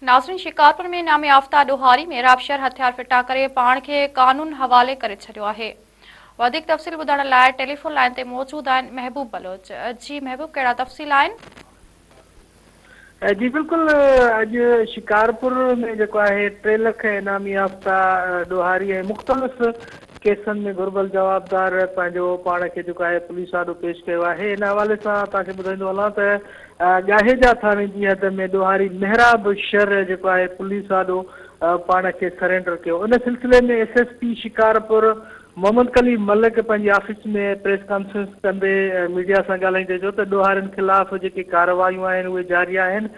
ناظرين شڪارپور ۾ انعام يافته ڏوهاري محراب شر هٿيار ڦٽا ڪري پاڻ کي قانون حوالي ڪري ڇڏيو آهي. وڌيڪ تفصيل ٻڌائڻ لاء ٽيليفون لائين تي موجود آهن محبوب بلوچ. جي محبوب ڪهڙا تفصيل آهن؟ جي بلڪل اڄ شڪارپور ۾ جيڪو آهي ٽي لک انعام يافته ڏوهاري ۽ مختلف ڪيسن ۾ گهربل جوابدار پنهنجو پاڻ کي جيڪو آهي پوليس آڏو پيش ڪيو آهي ان حوالي سان توهان کي ٻڌائيندو هلان ته ڳاهيجا ٿاڻي جي حد ۾ ڏوهاري محراب شر جيڪو آهي پوليس آڏو پاڻ کي سرينڊر ڪيو. ان سلسلي ۾ S S P Shikarpur Muhammad Kaleem Malik پنهنجي آفيس ۾ پريس ڪانفرنس ڪندي ميڊيا سان ڳالهائيندي چيو ته ڏوهارين خلاف جيڪي ڪارروايون آهن اهي جاري آهن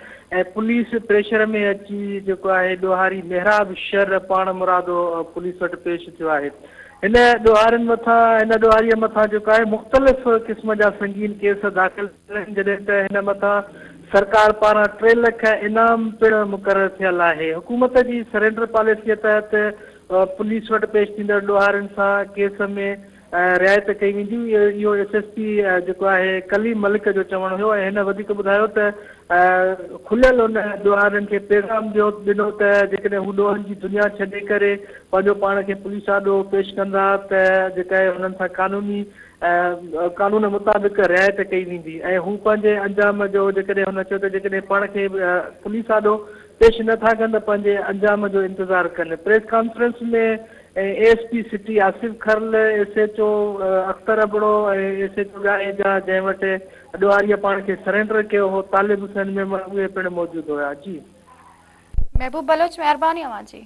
۽ پوليس پريشر ۾ اچي جيڪو آهي ڏوهاري محراب شر پاڻ مرادو پوليس وٽ پيش ٿيو آهي. هن ڏوهارين مٿان هن ڏوهاري مٿان جيڪو آهي مختلف قسم جا سنگين ڪيس داخل جڏهن ته هن مٿان سرڪار پاران ٽي لک انعام پڻ مقرر ٿيل آهي. حڪومت جي سرينڊر پاليسيء تحت پوليس وٽ پيش ٿيندڙ ڏوهارين سان ڪيس ۾ رعايت ڪئي ويندي، اهو ايس ايس پي جيڪو آهي ڪليم ملڪ جو چوڻ هيو ۽ هن وڌيڪ ٻڌايو ته کليل ان ڏوهارين کي پيغام ڏنو ته جيڪڏهن هو ڏوهن جي دنيا ڇڏي ڪري پنهنجو پاڻ کي پوليس آڏو پيش ڪندا ته جيڪا آهي هنن سان قانوني قانون مطابق رعايت ڪئي ويندي ۽ هو پنهنجي انجام جو جيڪڏهن هن چيو ته جيڪڏهن پاڻ کي پوليس آڏو پيش نه ٿا ڪن ته پنهنجي انجام جو انتظار ڪن. Press conference ۾ A S P city Asif Kharal, S H O Akhtar Abro ۽ S H O Gaheja جنهن وٽ ڏوهاريء پاڻ کي سرينڊر ڪيو هو طالب حسين ميمڻ اهي پڻ موجود هيا. جي. محبوب بلوچ مهرباني اوهان جي.